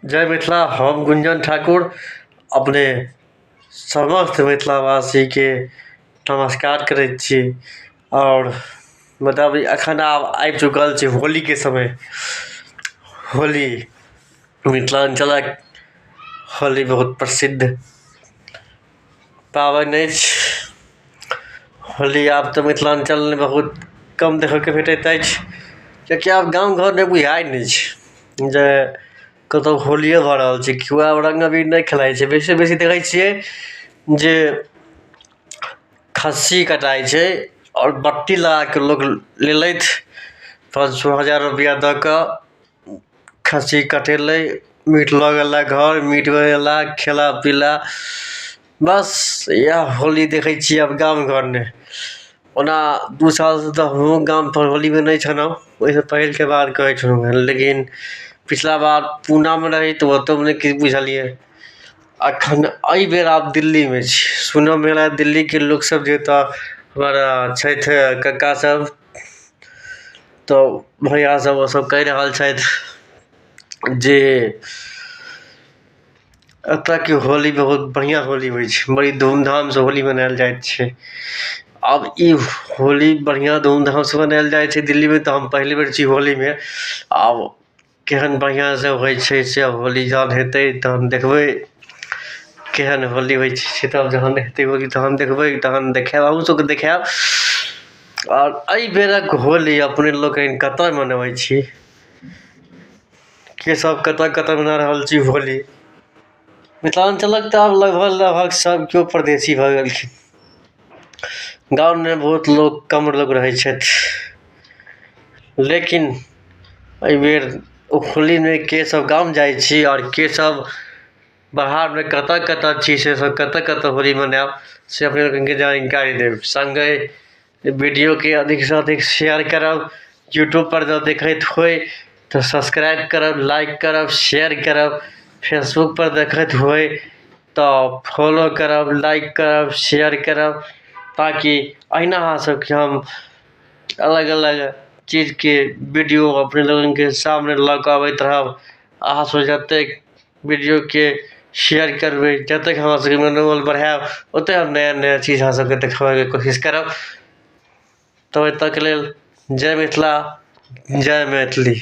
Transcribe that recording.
जय मिथिला। हम गुंजन ठाकुर अपने समस्त मिथिलावासीके नमस्कार करैत छी। आओर मतलब एखन आब आबि चुकल छै होलीके समय। होली मिथिलाञ्चलक होली बहुत प्रसिद्ध पाबनि अछि। होली आब तऽ मिथिलाञ्चलमे बहुत कम देखैके भेटैत अछि, कियाकि आब गाम घरमे बुझाइ नहि छै जे कतहु होलिए भऽ रहल छै। केओ आब रङ्ग अबीर नहि खेलाइ छै। बेसीसँ बेसी देखै छियै जे खस्सी कटाइ छै आओर बट्टी लगाके लोक लेलथि 500 1000 रुपैआ दऽ कऽ खस्सी कटेलै, मीट लऽ गेला घर, मीट बनेला, खेला पीला, बस इएह होली देखै छियै आब गाम घरमे। ओना 2 सालसँ तऽ हमहूँ गामपर होलीमे नहि छलहुँ, ओहिसँ पहिलके बात कहै छलहुँ, लेकिन पिछला बार पूनामे रही तऽ ओतहु नहि किछु बुझलियै। एखन एहिबेर आब दिल्लीमे छी। सुनऽमे आयल दिल्लीके लोकसब जे एतऽ हमर छथि कक्का सब, तऽ भैया सब ओसब कहि रहल छथि जे एतऽके होली बहुत बढ़िआँ होली होइ छै, बड़ी धूमधामसँ होली मनायल जाइत छै। आब ई होली बढ़िआँ धूमधामसँ मनायल जाइ छै दिल्लीमे, तऽ हम पहिल बेर छी होलीमे। आब केहन बढ़िआँसँ होइ छै से होली जहन हेतै तहन देखबै केहन होली होइ छै। से तब जहन हेतै होली तहन देखबै, तहन देखाएब, अहूँ सबके देखाएब। आओर एहिबेरक होली अपने लोकनि कतऽ मनबै छी, के सब कतऽ कतऽ मना रहल छी होली? मिथिलाञ्चलक तऽ आब लगभग लगभग सब केओ परदेशी भऽ गेलखिन। गाममे बहुत लोक कम लोक रहै छथि। लेकिन एहिबेर होलीमे के सब गाम जाइ छी आओर के सब बाहरमे कतऽ कतऽ छी, से सब कतऽ कतऽ होली मनाएब, से अपने लोकनिके जानकारी देब। सङ्गहि वीडियोके अधिकसँ अधिक शेयर करब। यूट्यूबपर जँ देखैत होइ तऽ सब्सक्राइब करब, लाइक करब, शेयर करब। फेसबुकपर देखैत होइ तऽ फॉलो करब, लाइक करब, शेयर करब, ताकि अहिना अहाँ सबके हम अलग अलग चीजके वीडियो अपने लोकनिके सामने लऽ कऽ अबैत रहब। अहाँसब जतेक वीडियोके शेयर करबै, जतेक हमरा सबके मनोबल बढ़ाएब, ओतेक हम नया नया चीज अहाँ सबके देखाबैके कोशिश करब। तऽ ओहि तकके लेल जय मिथिला, जय मैथिली।